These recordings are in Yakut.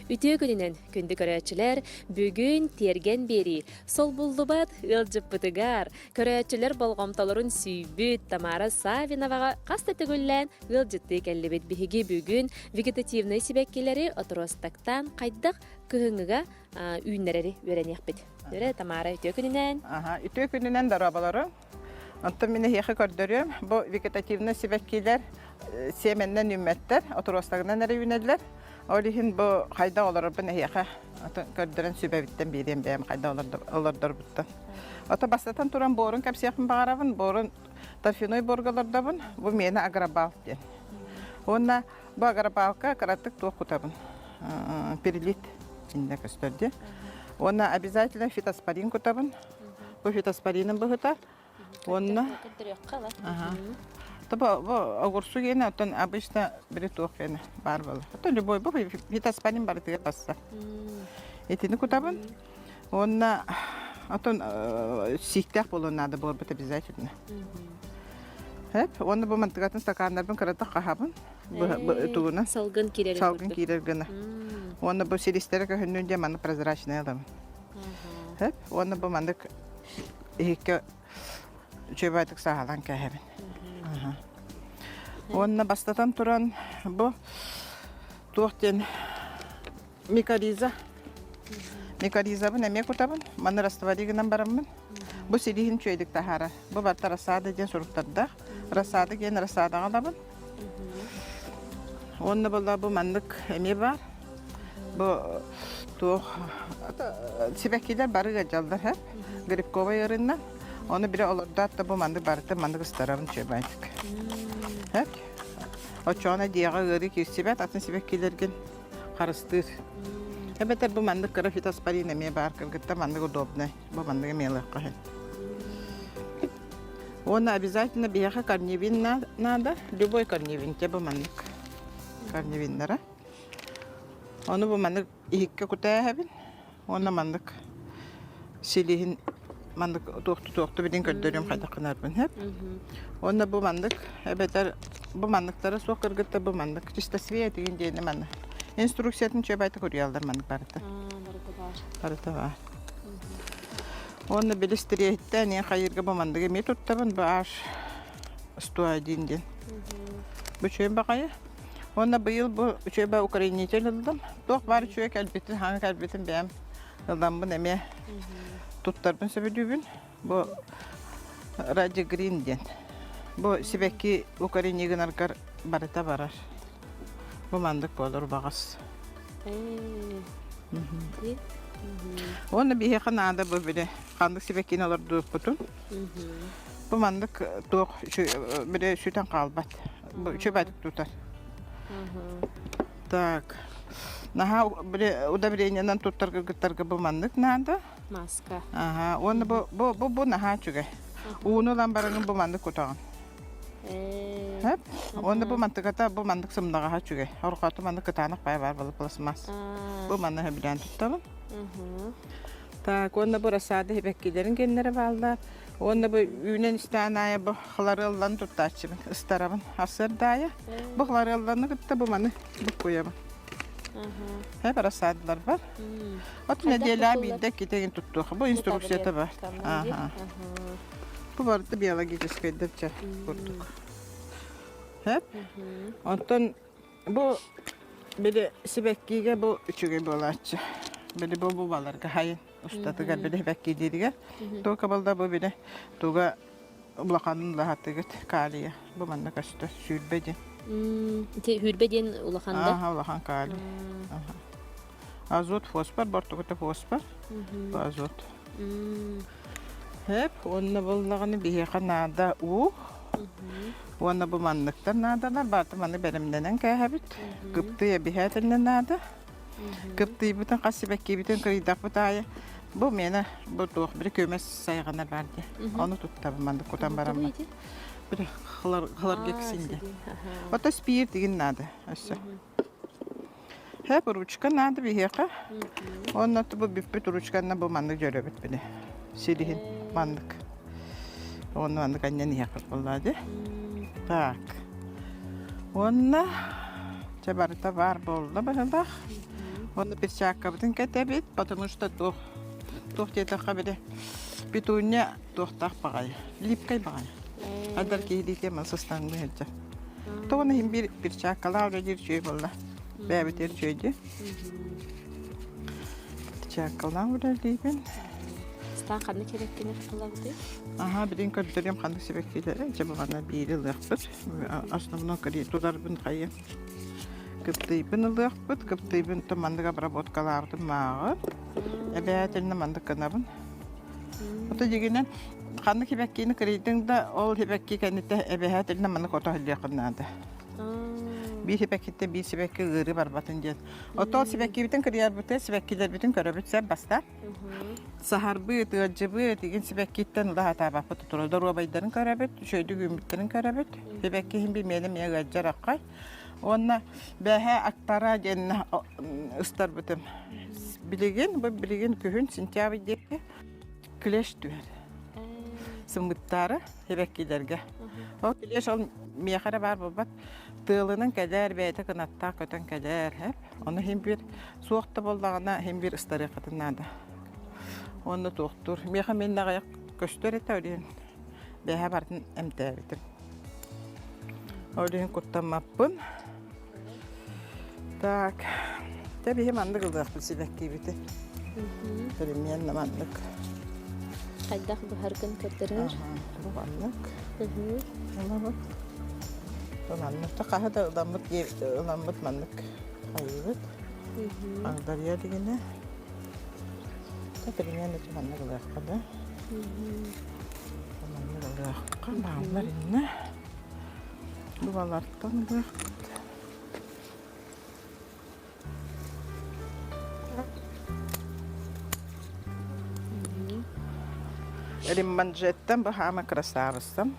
Үтүө күнүнэн, күндү көрөөччүлэр, бүгүн Тиэргэн биэрии солбуллубат ыалдьыппытыгар, көрөөччүлэр болҕомтолорун сүүйбүт Тамара Савиноваҕа хас да төгүллээн ыалдьыттыы кэллибит. Биһиги бүгүн вегетативнай сибэккилэри отростактаан хайдах кыһыҥҥыга үүннэрэри үөрэниэхпит. Өрө, Тамара, үтүө күнүнэн. Аха, үтүө күнүнэн дорооболору. Онтон мин эһиэхэ көрдөрүөм. Бу вегетативнай сибэккилэр сиэмэннэн үүммэттэр, отростагынан эрэ үүнэллэр. Ол иһин бу хайдах олорорбун эһиэхэ көрдөрөн сүбэбиттэн биэриэм бэйэм хайдах олордорбуттан. Ото бастатан туран буорун кэпсиэхпин баҕарабын. Буорун торфяной буорга олордобун. Бу миэнэ агробалк диэн. Уонна бу агробалка кыратык туох кутабын? Перелит иннэ көстөр дии. Уонна обязательно фитоспорин кутабын. Бу фитоспоринын быһыта уонна Бу бу огурсу гиэнэ оттон обычно били туох гиэнэ баар буолар. Оттон любой бу фитоспорин барытыгар тахсар. Итини кутабын. Уонна оттон сииктээх буолуон наада буолбут обязательно. Хэп, уонна бу мантыгатын стаканнарбын кыратык хаһабын. Тугунан? Салгын киирэр. Салгын киирэр гына. Уонна бу силистэрэ көһүннүн диэн маннык прозрачный аламын. Сөп. Уонна бу маннык иһиккэ үчүгэйдик сааһылаан кээһэбин. Уонна бастатан туран бу туох диэн микориза. Микоризабын эмиэ кутабын. Маны раствори гынан бараммын. Бу силиһин үчүгэйдик таһаарар. Бу барыта рассада диэн суруктардаах. Рассада диэн рассадаҕа ылабын. Уонна буолла бу маннык эмиэ баар. Бу туох сибэккилэр бары ыалдьаллар һэ грибковай ыарыыннан. Ону били олордоот да бу маннык барыта маннык ыстарабын үчүгэйдик. Һэп. Оччоҕуна дьиэҕэ ыарыы киирсибэт, атын сибэккилэргин харыстыыр. Эбэтэр бу маннык кыра фитоспорин эмиэ баар кыргыттар маннык удобнай. Бу маннык эмиэ ылыахха сөп. Уонна обязательно биһиэхэ корневин надо. Любой корневин, те бу маннык корневиннара. Ону бу маннык иһиккэ кутааһабын. Уонна маннык силиһин маннык туохту-туохту билин көрдөрүм хайдах гынарбын сөп. Уонна бу маннык эбэтэр бу манныктара суох кыргыттар бу маннык чистосвет деген диэни манна инструкциятын чөбөйтө куруйаллар маннык барыта. Барыта баар. Барыта баар. Уонна били истириэһиттэн иэн хайыырга бу манныгы эмиэ туттабын бу аш 101 диэн. Бу үчүгэй баҕайы. Уонна быйыл бу үчүгэй украинитель ыллым. Туох баар үчүгэй кэлбитин, хаҥа кэлбитин бэйэм ыламмын эмиэ туттарбын сөбүлүүбүн. Бу Ради Грин диэн. Бу сибэкки укорени гынаргар барыта барар. Бу маннык буолар убаҕас. Уонна биһиэхэ наада бу били ханнык сибэккини олордуохпутун. Бу маннык туох били сүтэн хаалбат. Бу үчүгэйдик тутар. Так. Наһаа били удобрениенан туттар кыргыттарга бу маннык наада. Маска. Аха, уонна бу бу бу, бу наһаа үчүгэй. Ууну ылан бараҥын бу маннык кутаҕын. Хөп. Уонна бу мантыката бу маннык сымнаҕаһа үчүгэй. Орҕооту маннык кытаанах баай баар буолар пластмасс. Бу манна сөбүлээн туттабын. Так, уонна бу рассада сибэккилэрин кэннэрэ бааллар. Уонна бу үүнэн истээн аайы бу хлорелланы туттааччыбын, ыстарабын. Ассыардаайы. Бу хлорелланы кытта бу маны буккуйабын. Хэ рассадалар бар. От нэдиэлэ биирдэ китэгин туттуох. Бу инструкцията бар. Аха. Бу барыта биологическайдар чэ курдук. Хэп. Онтон бу били сибэккигэ бу үчүгэй буолааччы. Били бу бу баларга хайын устатыгар били сибэккиилииригэр. Только балда бу били туга улаханын лаһатыгыт калия. Бу манна көстөр сүүрбэ диэн. Ити сүүрбэ диэн улахан да? Аха, улахан калий. Аха. Азот, фосфор, бортугута фосфор. Бу азот. Хэп, уонна буоллаҕына биһиэхэ наада уу. Уонна бу манныктар наадалар, барыта маны бэлэмнэнэн кээһэбит. Кыптый эбиһээтинэ наада. Кыптыйбытын хас сибэккибитин кырыйдахпыт аайы бу миэнэ бу туох бiri көмөс сайҕана бар дии. Ону туттабын маннык кутан бараммын. Бiri хлоргексин диэн. Ото спирт игин наада өссө. Хэп ручка наада биһиэхэ. Онно бу бүппүт ручканна бу маннык дьөрөбүт били. Силиһин маннык. Онно маннык анньан иһиэхпит буоллаа дии. Так. Уонна чэ барыта баар буолла быһылаах. Уонна перчаткабытын кэтэбит, потому что туох туох диэтэххэ били петуния туохтаах баҕайы, липкай баҕайы. Адар киһилиитэ мас ыстаҥныы сылдьар. Тоҕо иһин биир перчаткалаах үлэлиир үчүгэй буолла. Бэйэбитигэр үчүгэй дии. Перчаткалаах үлэлиибин. Стан ханнык сибэккини ылабытый? Аха, билин көрдөрүөм ханнык сибэккилэри. Дьэ, баҕана биири ылыахпыт. Основной тутарбын хайы. Кыптыйбын ылыахпыт, кыптыйбын то маннык обработкалаабытым мааҕы. Эбээтиннэ маннык гынабын. Ото дьигинэн ханнык сибэккини кырыйдыҥ да, ол сибэкки кэнниттэн эбэһээтиннэ маннык ото иһиллиэххин наада. Биир сибэккиттэн биир сибэкки ыарыы барбатын диэн. Ото ол сибэккибитин кырыйарбытыгар сибэккилэрбитин көрөбүт сэр бастаан. Саһарбыт, ыалдьыбыт, игин сибэккиттэн ыла сатаабаппыт турар. Доруобайдарын көрөбүт, үчүгэйдик үүммүттэрин көрөбүт. Сибэкки иһин би миэнэ эмиэ ыалдьар аххай. Уонна бэһэ Актара диэн ыстарбытым. Билигин, бу билигин күһүн сентябрь диэки клещ түһэр. Сымыттаары сибэккилэргэ. Ол клещ ол миэхэ эрэ баар буолбат. Тыалынан кэлэр, бэйэтэ кынаттаах көтөн кэлэр. Ону иһин биир суох да буоллаҕына иһин биир ыстарыаххытын наада. Уонна туохтуур. Миэхэ мин аҕыйах көстөр этэ, ол иһин бэйэһэ барытын эмтээбитим. Ол иһин куттаммаппын. Так, дьэ биһи маннык ылыахпыт сибэккибити. Примерно маннык. Хайдах быһаргын көрдөрөр? Бу маннык. Ылабыт. Бу маннык. Хаһы да ыламмыт ыламмыт маннык хайыыбыт. Агдарыйа дигинэ. Примерно маннык ылыахха да. Маннык ылыахха бааллар иннэ. Дубалартан ылыахпыт. Римманжеттан баһаама красавицам.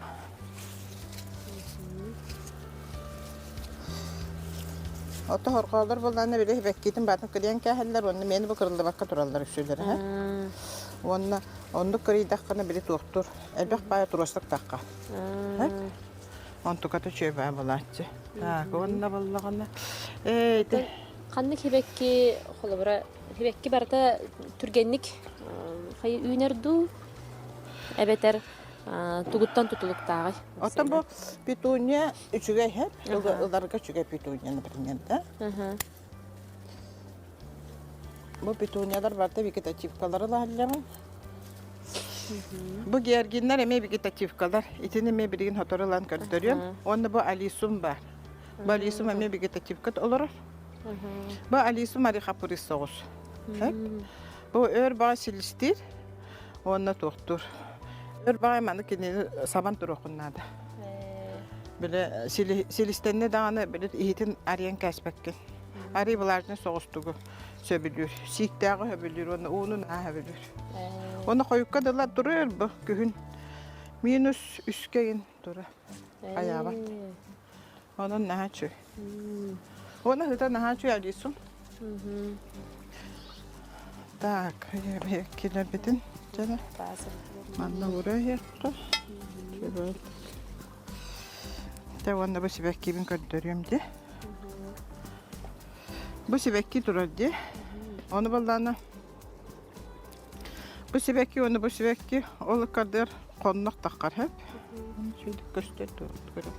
Ото хорҕоолор буоллаҕына били бэккитин баатын кырыйан кээһэллэр уонна миэнэ бу кырыллыбакка тураллар үксүлэрэ. Уонна оннук кырыйдаххына били туохтур элбэх баайа туруостук тахха. Онтуката үчүгэй баа буолааччы. Так, уонна буоллаҕына ээ ити Ханнык сибэкки холобура сибэкки барыта түргэнник хайы үүнэр дуу эбэтэр тугуттан тутулуктааҕый? Оттон бу петуния үчүгэй һэп, ыларга үчүгэй петуния, например, да? Бу петуниялар барыта вегетативкалары ылаһаллар. Бу георгиннар эмиэ вегетативкалар. Итини эмиэ билигин сотору ылан көрдөрүөм. Уонна бу алисум бар. Бу алисум эмиэ вегетативка олорор. Бу алисум арихапырыс соҕус. Бу өр баҕа силистиир уонна туохтуур. Өр баҕа маны кинини сабан туруоххун наада. Били силистэннэ даҕаны били иһитин арыйан кээспэккин. Арый влажный соҕустугу сөбүлүүр. Сииктээҕи сөбүлүүр уонна ууну наһаа сөбүлүүр. Уонна хойукка дылы турар бу күһүн минус үскэ тура хайаабат. Онон наһаа үчүгэй. Уонна ыта наһаа үчүгэй алисум. Так, килэрбитин дьэ манна уура иһиэххэ. Дьэ уонна бу сибэккибин көрдөрүөм дии. Бу сибэкки турар дии. Ону баллаана бу сибэкки уонна бу сибэкки ол ыккардыгар хоннох таххар хэп. Үчүгэй көстөр көрө.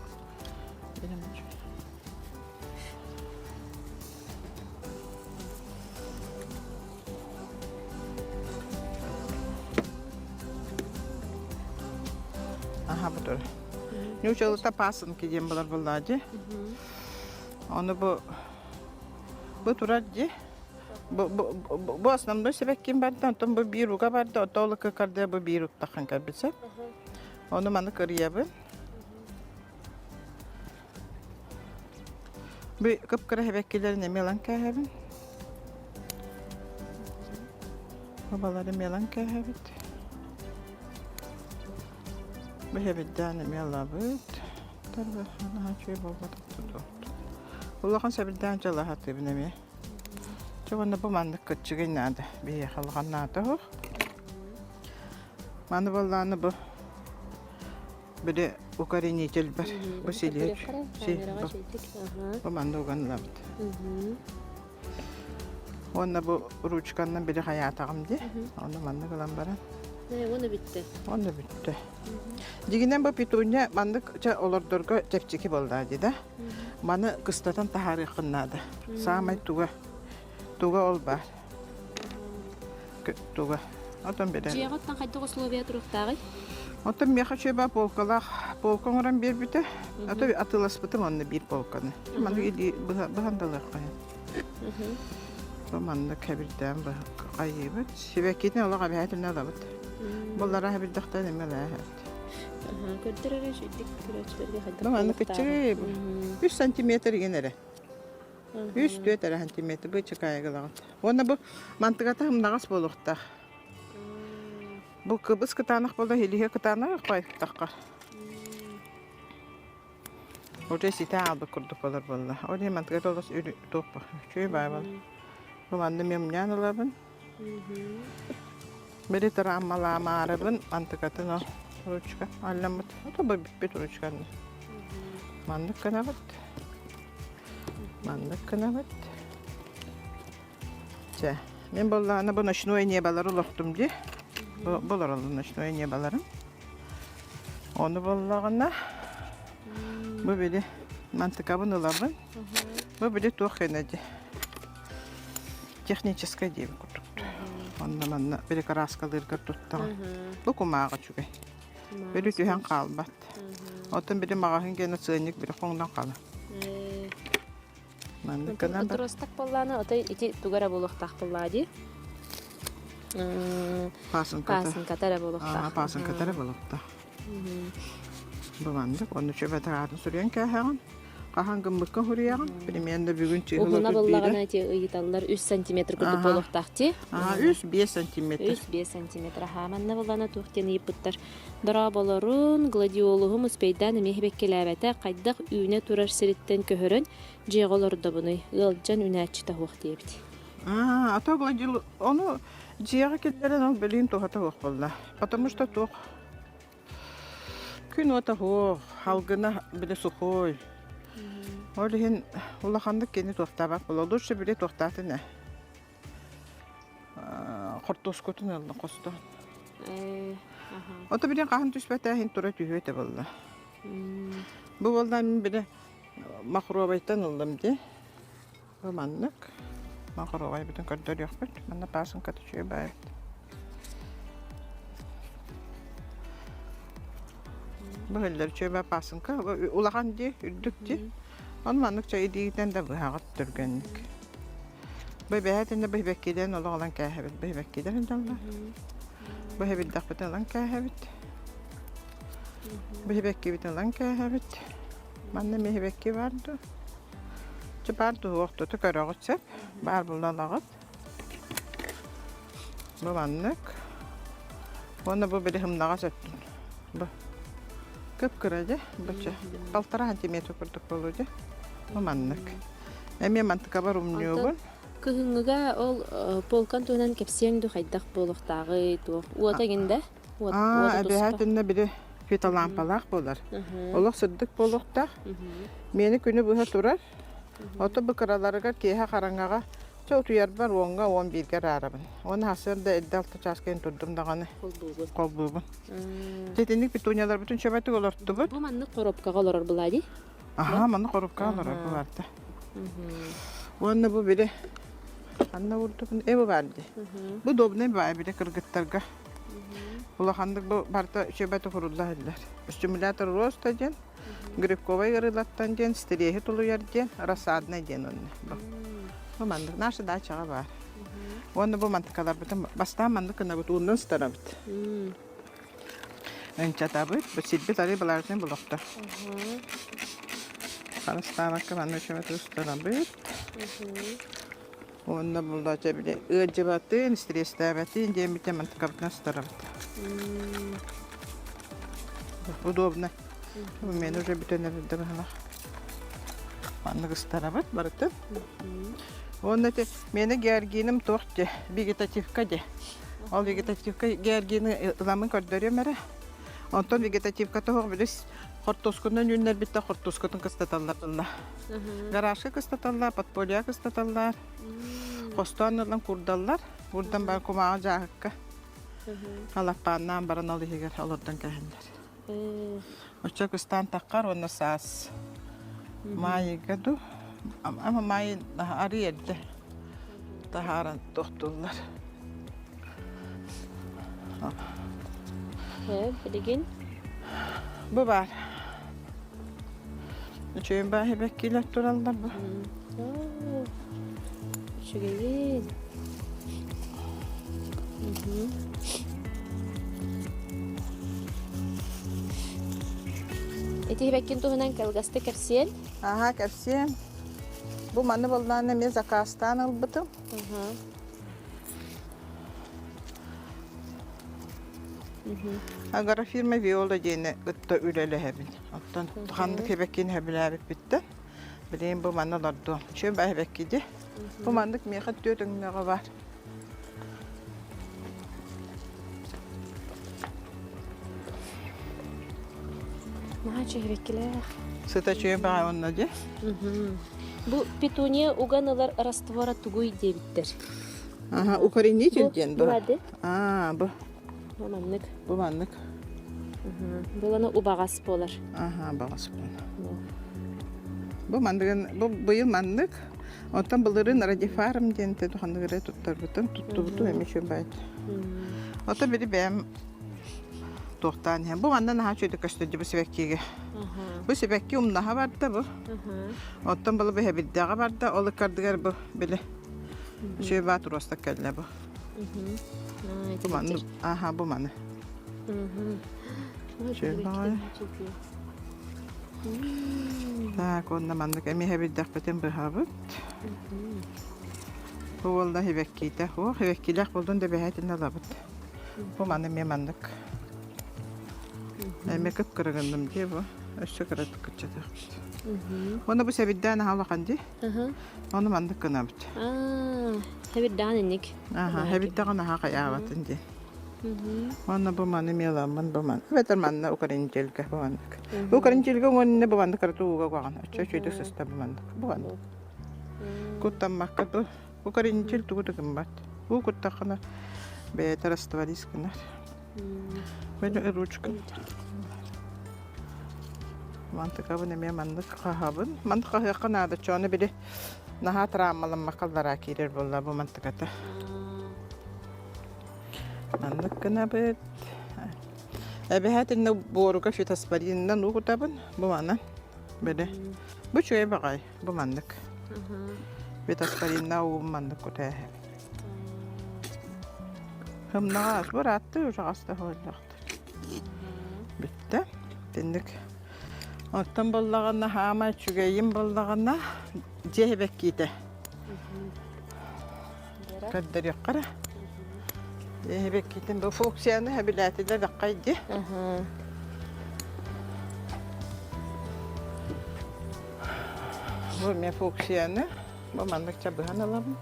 Аха бу турар. Ньуучалыта пасынки диэн булар буоллаа дии. Ону бу бу турар дии. Бу, бу, бу основной сибэкким барда, онтон бу биир уга барда, оттон ол ыккардыа бу биир уктахан кэлбитсэ. Ону маны кырыйабын. Бу кып-кыра сибэккилэрин эмиэ ылан кээһэбин. Бабалары эмиэ ылан кээһэбит. Бу сэбирдээн эмиэ ылабыт. Наһаа үчүгэй буолбатах Улахан сэбирдээн дьалаһатыыбын эмиэ. Чэ уонна бу маннык кыччыгый наада. Биһиэхэ улахан наада уһук. Маны буоллаҕына бу били укоренитель бар. Бу силиһи бу манна уган ылабыт. Уонна бу ручканнан били хайаатаҕым дии. Ону маннык ылан баран. Уонна бүттэ. Уонна бүттэ. Дьигинэн бу петуния маннык чэ олордорго чэпчэки буолла дии да. Маны кыстатан таһаарыаххын наада. Саамай туга. Туга ол баар. Туга. Отон билэн. Дьиэҕэ оттон хайдах условия туруохтааҕый? Оттон миэхэ үчүгэй полкалаах полка оҥорон биэрбитэ. А то атыыласпытым онно биир полканы. Маннык илии быһан да ылыахха. Бу маннык хэбирдээн хайыыбыт. Сибэккитин олох эбэһээтинэ ылабыт. Буллара хэбирдэхтэн эмиэ ылааһыт. Көрдөр эрэ үчүгдик көрөөччүлэргэ хайдах Бу маннык кыччыгый 3 сантиметр игин эрэ. 3-4 эрэ сантиметр бу чыкаайыгы ылаҕыт. Уонна бу мантыгата ымнаҕас буолуохтаах. Бу кыбыс кытаанах буолла, илиһэ кытаанах хойуттахха. Уже ситэ аалбыт курдук болар буолла. Ол иһин мантыгата олус туох үчүгэй баай буолла. Бу манна мемнян ылабын. Били тырааммалаамаарыбын антыкатын ол ручка алламмыт. Ото бу бүппүт ручканы. Маннык гынабыт. Маннык гынабыт. Чэ, мин буоллаҕына бу ночное неболары олохтум дии. Бу олороллор ночное неболарым. Ону буоллаҕына бу били мантыкабын ылабын. Бу били туох гына дии. Техническай диэбит курдук. Онно манна били кырааскалыыргар туттаҕын. Бу кумааҕы үчүгэй. Били түһэн хаалбат. Оттон били маҕаһыын гена сыанньык били хоҥнон хаалар. Маннык гынан Отросток буоллаана, отой ити туга эрэ буолуохтаах буоллаа дии. Пасынката. Пасынката эрэ буолуохтаах. Пасынката эрэ буолуохтаах. Бу маннык. Онно чөбөтө аатын суруйан кээһэҕин. Хаһан гыммыкка суруйаҕын. Примерно бүгүн чыһыл Уһуна буоллаҕына ити ыйыталлар 3 сантиметр курдук буолуохтаах дии. 3-5 сантиметр. 3-5 сантиметр. Аха, манна буоллаҕына туох диэн ыйыппыттар. Дорооболорун, гладиолуһум успейдаан эмиэ сибэккилээбэтэ, хайдах үүнэ турар сириттэн көһөрөн дьиэҕэ олордобунуй, ыалдьан үнээччитэ суох диэбит. А, а то гладиол ону дьиэҕэ киллэрэн ол билигин туһата суох буолла. Потому что туох күн уота суох, халгына били сухой. Ол иһин улаханнык кини туохтаабат буолла. Лучше били туохтаатын ээ. Хортуоскутун ылла хостоон. Ото билин хаһан түспэтэ иһин тура түһүө этэ буолла. Бу буолла мин били махровайтан ыллым дии. Бу маннык. Махровайбытын көрдөрүөхпүт. Манна пасынката үчүгэй баайбыт. Бу иһиллэр үчүгэй пасынка. Улахан дии, үрдүк дии. Ону маннык чай илиитинэн да быһаҕыт түргэнник. Бэбэһээтинэ бэһибэккиилээн олох ылан кээһэбит. Бэһибэккиилэр сылдьаллар. Бэһибирдэхпитин ылан кээһэбит. Бэһибэккибитин ылан кээһэбит. Манна миһибэкки баар дуо? Чэ баар дуо, көрөҕүт сөп. Баар булла ылаҕыт. Бу маннык. Уонна бу били һымнаҕас өттүн. Бу кып-кыра дьэ, бу чэ полтора сантиметр курдук буолуо дьэ. Бу маннык. Эмиэ мантыкабар умньуубун. Кыһыҥҥыга ол полкан туһунан кэпсиэҥ дуу хайдах буолуохтааҕый туох уота игин да? Аа, эбэһээтиннэ били фитолампалаах буолар. Олох сырдык буолуохтаах. Миэнэ күнү быһа турар. Ото бу кыраларыгар киэһэ хараҥаҕа чэ утуйарбар уоҥҥа 11-гэ араарабын. Уонна сарсыарда эрдэ алта чааска турдум даҕаны холбуубун. Итинник петунияларбытын чөмөтүк олортубут. Бу маннык коробкаҕа олорор была дии? Аһаа, маннык коробкаҕа олорор буларда. Уонна бу били ханна уурдубун? Э бу баар дии. Бу удобный баай били кыргыттарга. Улаханнык бу барыта чөбөтө курулла иһиллэр. Стимулятор роста диэн Грибковай ыарыылартан диэн, стреһи тулуйар диэн, рассаднай диэн онно. Бу. Бу маннык наша дачаҕа баар. Уонна бу мантыкаларбытын бастаан маннык гынабыт, ууннан сытарабыт. Ынчатабыт, бу сирбит арыы былаарытын булохто. Харыстаабакка манна үчүгэй устарабыт. Уонна буллаача били ыалдьыбатын, стресстээбэтин диэммитэ мантыкабытын астарабыт. Удобно. Мен уже бүтэн эрдэ быһалах. Маннык ыстарабыт барытын. Уонна ити мені георгиным туох де, вегетативка де. Ол вегетативка георгины ыламын көрдөрүөм эрэ. Онтон вегетативка тоһох билис хортуоскунан үүннэрбиттэ хортуоскутун кыстаталлар. Гаражка кыстаталлар, подполья кыстаталлар. Хостоон ылан курдаллар. Курдан баран кумааҕы дьааһыкка халаппааннаан баран ол иһигэр олордон кэһэллэр. Оччо кыстаан таххар уонна саас маайыга ду ама маайы арый эрдэ таһааран тохтуллар. Билигин Бу баар. Үчүгэй бааһы бэккилэр тураллар бу. Үчүгэйин. Ити бэккин туһунан кылгастык кэпсиэн? Аха, кэпсиэм. Бу маны боллаан эмиэ заказтаан ылбытым. Агрофирма Виола диэни кытта үлэлэһэбин. Оттон ханнык эбэккин сөбүлээбиппиттэн билигин бу манна олордуом. Үчүгэй баа эбэкки дии. Бу маннык миэхэ түөрт өҥнөҕө баар. Наһаа үчүгэйбэккилээх. Сыта үчүгэй баҕайы онно дии. Бу петуния уган ылар раствора тугуй диэбиттэр. Аха, укоренитель диэн бу. Аа, бу. Бу маннык. Бу маннык. Буланы убаҕас буолар. Аха, убаҕас буолар. Бу манныгын, бу быйыл маннык. Оттон былырыын радифарм диэн туханнык эрэ туттарбытым, туттубутум эмиэ үчүгэй. Ото били бэйэм туохтаан иһэн. Бу манна наһаа үчүгэй көстөр бу сибэккигэ. Бу сибэкки умнаһа барда бу. Оттон былы бэһэбирдэҕэ барда, ол ыккардыгар бу били үчүгэй баат туруостак кэллэ бу. Бу маны, аха бу маны. Үчүгэй баҕайы. Так, уонна маннык эмиэ эбирдэхпитин быһабыт. Бу уолла сибэккиитэ. О, сибэккилээх буоллун да бэһээтин ылабыт. Бу маны эмиэ маннык. Эмиэ кып-кыра гынным дии бу. Өссө кыратык кыччатыахпыт. Уонна бу сэбирдээн аһа улахан дии. Ону маннык гынабыт. Сэбирдэҕин инник. Аха, сэбирдэҕин аһа хайаабатын дии. Уонна бу маны меламмын бу маны. Эбэтэр манна укоренительгэ бу маннык. Укоренительгэ уонна бу маннык кыратык ууга угаҕын. Оччо үчүгэйдик сыста бу маннык. Бу маннык. Куттаммакка бу укоренитель тугу да гыммат. Уу куттаххына бэйэтэ растворись гынар. Били ручка. Мантыкабын эмиэ маннык хаһабын. Маннык хаһыахха наада. Чону били наһаа травмаламмакка аллараа киирэр буолла бу мантыката. Маннык гынабыт. Эбэһээтиннэ буоруга фитоспоринынан уу кутабын. Бу маны. Били. Бу үчүгэй баҕайы. Бу маннык. Фитоспоринна уум маннык кутааһын. Хымнаҕас бырааттыы ужаҕаста хоһуллахтар. Бүттэ. Итинник. Оттон буоллаҕына хаама үчүгэйим буоллаҕына дьиэ эбэккиитэ. Көрдөрүөххэ эрэ. Дьиэ эбэккиитин бу функцияны сөбүлээтилэр бэххэй дии. Бу эмиэ функцияны Бу маннык чабыһан ылабын.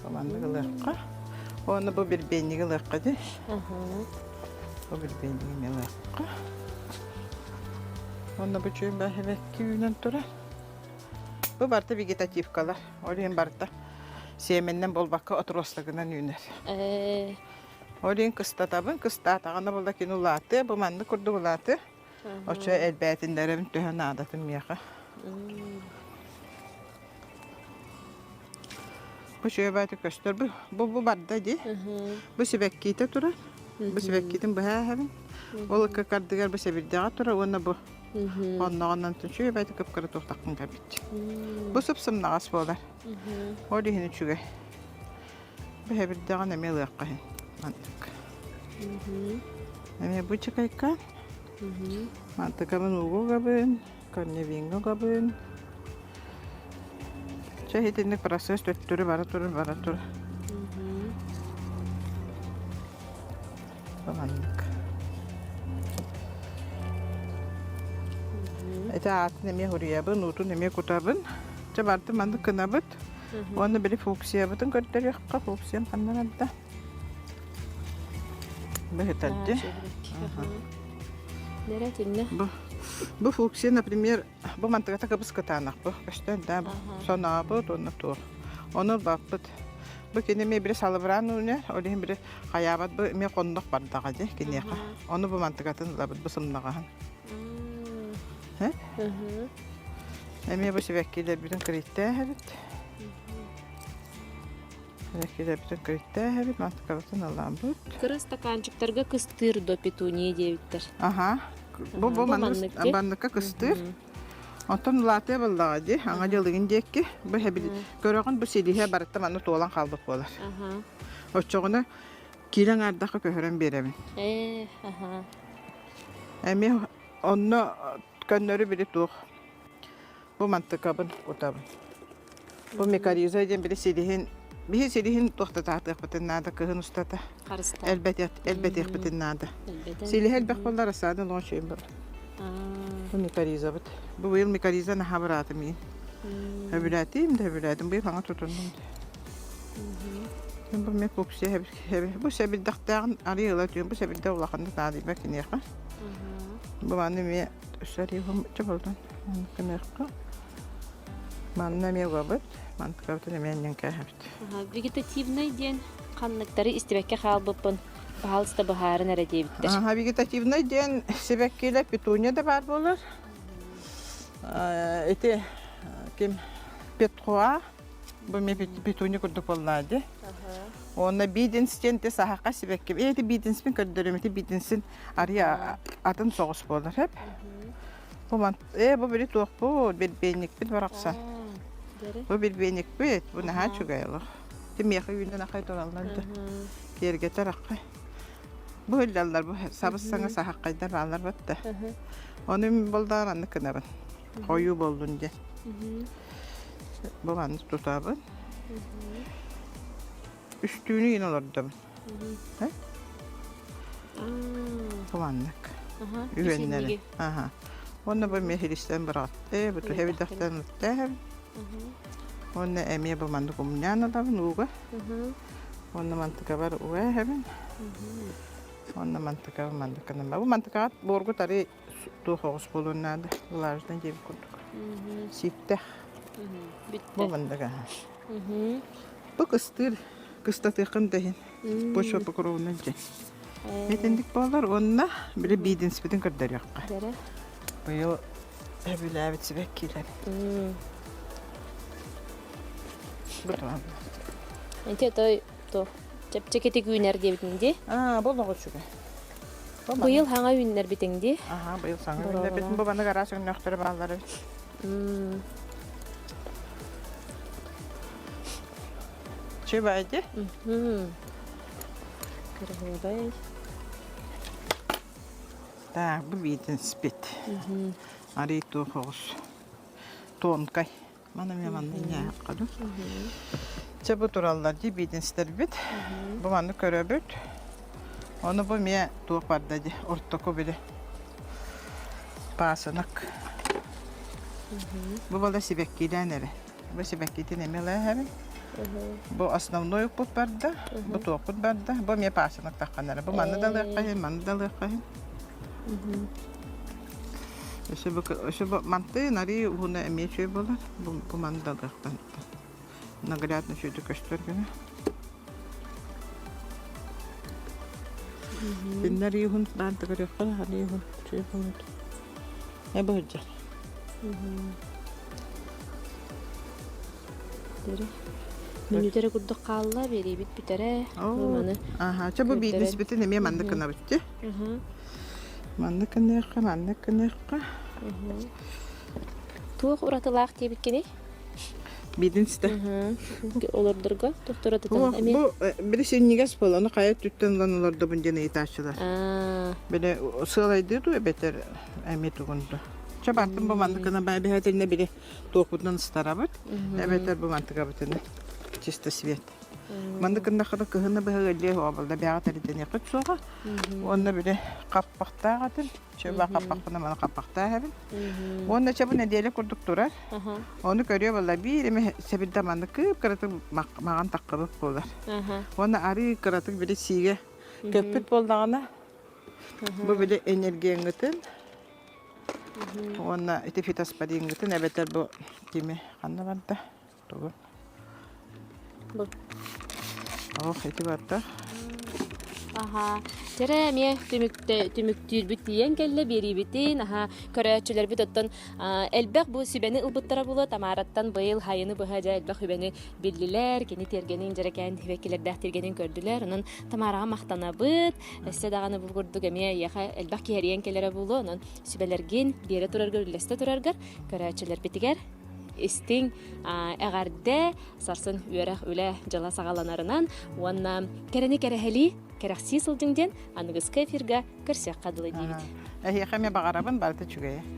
Бу маннык ылыахха. Уонна бу бирбиэнньиги ылыахха дии. Бу бирбиэнньиги эмиэ ылыахха. Уонна бу чүөн бэһибэкки үүнэн турар. Бу барыта вегетативкалар. Ол иһин барыта сиэмэннэн буолбакка отростогынан үүнэр. Ол иһин кыстатабын, кыстаатаҕына буолла кини улаатыа, бу маннык курдук улаатыа. Оччо элбээтиннэрэбин төһө наадатын миэхэ. Бу үчүгэй көстөр. Бу, бу, бу барда дии. Бу сибэккиитэ турар. Бу сибэккиитин быһа эһэбин. Ол ыккардыгар бу сэбирдэҕэ турар уонна бу онноҕунан үчүгэй бэйэтэ кып-кыра туохтахпын кэлбит. Бу сып-сымнаҕас буолар. Ол иһин үчүгэй. Бу сэбирдэҕин эмиэ ылыахха иһин. Маннык. Эмиэ бу чыкайка. Мантыкабын ууга угабын, корневиҥҥа угабын. Чэ итинник процесс төттөрү бара турар, бара турар. Маннык. Ити аатын эмиэ хуруйабын, уутун эмиэ кутабын. Чэ барытын маннык гынабыт. Уонна били фуксиябытын көрдөрүөххэ, фуксиям ханна барда? Быһытарды. Бу, бу фуксия, например, бу мантыгата кыбыс кытаанах бу. Көстөн да бу. Сонообут уонна туох. Ону ылбаппыт. Бу кини эмиэ били салыбыраан үүнэр, ол иһин били хайаабат бу эмиэ хоннох бардаҕа дии киниэхэ. Ону бу мантыкатын ылабыт бу сымнаҕаһын. Эмиэ бу сибэккилэрбитин кырыйтааһабыт. Сибэккилэрбитин кырыйтааһабыт, мантыкабытын ылаабыт. Кыра стаканчиктарга кыстыыр до петуния диэбиттэр. Аха. Бу бу манныкка кыстыыр. Оттон улаатыа буоллаҕа дии, аҥа дьылыгын диэки. Бу көрөҕүн бу силиһэ барыта манна туолан хаалбыт буолар. Оччоҕуна киилэ аҥаардахха көһөрөн биэрэбин. Ээ, аха. Эмиэ онно көннөрү били туох бу мантыкабын кутабын. Бу микориза диэн били силиһин биһи силиһин туохтатаатыахпытын наада кыһын устата. Харыстаан. Элбэтиэхпитин наада. Силиһэ элбэх буоллар рассада лоҥ үчүгэй буолар. Бу микоризабыт. Бу быйыл микориза наһаа быраатым иин. Сөбүлээтим да сөбүлээтим. Быйыл хаҥа тутуннум. Бу мен фуксия бу сэбирдэхтээҕин арыы ыла түһэн бу сэбирдэх улаханнык наадыйбат киниэхэ. Бу маны эмиэ өссө арыйыһым чоболдон киниэхэ. Манна эмиэ угабыт, мантыкабытын эмиэ анньан кээһэбит. Вегетативнай диэн ханныктары истибэккэ хаалбыппын, баһаалыста быһаарын эрэ диэбиттэр. Аха, вегетативнай диэн сибэккилэр петуния да баар буолар. Ити ким петхуа бу эмиэ петуния курдук буоллаа дии. Уонна бидинс диэн ити саһаха сибэкки. Э, ити бидинспин көрдөрүм, ити бидинсин арыйа атын соҕус буолар, хэп. Бу ман э бу били туохпут, бирбиэнньикпит барахсан. Бу бирбиэнньикпит, бу наһаа үчүгэй олох. Ити миэхэ үүнэн ахай тураллар да. Киэргэтэр аххай. Бу иллаллар бу сабыс-саҥа саһаххайдар бааллар батта. Ону мин болдаан маннык гынабын. Хойуу боллун диэн. Бу маннык тутабын. Үстүүнү иин олордобун. Бу маннык. Үһүөннэри. Аха. Уонна бу эмиэ хиристэн быраҕатты, бу туһа бидэхтэн ыттээһэбин. Уонна эмиэ бу маннык умньаан ылабын ууга. Уонна мантыкабар уга эһэбин. Уонна мантыкабар маннык гынан. Бу мантыкаҕа буоргут арый туох оҕус буолуон наада. Влажный диэбит курдук. Сииктэх. Бу маннык аха. Бу кыстыыр, кыстатыаххын да иһин. Почва покровунан дьэ. Итинник буолар уонна били биидинспитин көрдөрүөххэ. Быйыл сөбүлээбит сибэккилэр. Бу туһанна. Ити той то чэпчэкитик үүнэр диэбитиҥ дии. Аа, бу олох үчүгэй. Быйыл хаҥа үүннэрбитиҥ дии. Аха, быйыл саҥа үүннэрбитим. Бу маннык араас өҥнөөхтөрө бааллар эбит. Чебайди. Кыргыбай. Так, бу биитин спит. Арый туох оҕус. Тонкай. Мана мен манна инньээххэ Чэ бу тураллар дии биитинстэрбит. Бу манны көрөбүт. Ону бу эмиэ туох барда дии ортоку били пасынок. Бу бала сибэккилээн эрэ. Бу сибэккитин эмиэ ылаһабын. Бу основной укпут барда, бу туохпут барда, бу эмиэ пасынок таххан эрэ. Бу манны да ылыахха иһин, манны да ылыахха иһин. Өссө бу өссө бу мантыын арыы уһуна эмиэ үчүгэй буолар. Бу, бу маны да ылыахтан наглядно үчүгэйдик көстөр гына. Кинилэр арыы уһун баан да көрүөххэ арыы уһун үчүгэй буолуо. Э бу сылдьар. Мүнүүтэ эрэ курдук хаалла, биэриибит бүтэрэ. Маны Аха, чэ бу биирдэспитин эмиэ маннык гынабыт дии. Маннык гыныахха, маннык гыныахха. Туох уратылаах диэбиккиний? Биирдинситэ. Олордорго туох уратытын эмиэ? Бу били синньигэс буол, ону хайа өттүттэн ылан олордобун диэн ыйытааччылар. Били сыалайдыы дуу эбэтэр эмиэ тугун дуу. Чэ бартын бу маннык гына баа обязательно били туохпутунан ыстарабыт, эбэтэр бу мантыкабытына чисто свет. Маннык гыннаххына кыһыны быһа ыалдьыа суоҕа буолла, бэйэҕэ тэрийдэниэххит суоҕа. Уонна били хаппахтаах этим, чөбө хаппахпына маны хаппахтаах эбин. Уонна чэ бу нэдиэлэ курдук турар. Ону көрүө буолла биир эмэ сэбирдэ маннык кып-кыратык маҕан таххыбыт буолар. Уонна арыы кыратык били сиигэ көппүт буоллаҕына, бу били энергияҥҥытын уонна ити фитоспориҥҥытын эбэтэр бу кими ханна барда? Тугу? Бу. Ох, ити барда. Аха. Дьэрэ эмиэ түмүктэ түмүктүүрбүт тиийэн кэллэ биэриибитин. Аха, көрөөччүлэрбит оттон элбэх бу сүбэни ылбыттара буолуо. Тамараттан быйыл хайыны быһа дьэ элбэх үбэни биллилэр. Кини тиэргэнин дьэрэкээн сибэккилэрдээх тиэргэнин көрдүлэр. Онон Тамараҕа махтанабыт. Өссө даҕаны бу курдук эмиэ эйиэхэ элбэх киһи кэлэрэ буолуо. Онон сүбэлэргин биэрэ тураргар, үллэстэ тураргар көрөөччүлэрбитигэр истиҥ эҕэрдэ сарсын үөрэх үлэ дьыла саҕаланарынан уонна кэрэни кэрэһэлии кэрэхсии сылдьыҥ диэн аныгыскы эфирга көрсүөххэ дылы диибит. Эһиэхэ эмиэ баҕарабын барыта үчүгэйэ.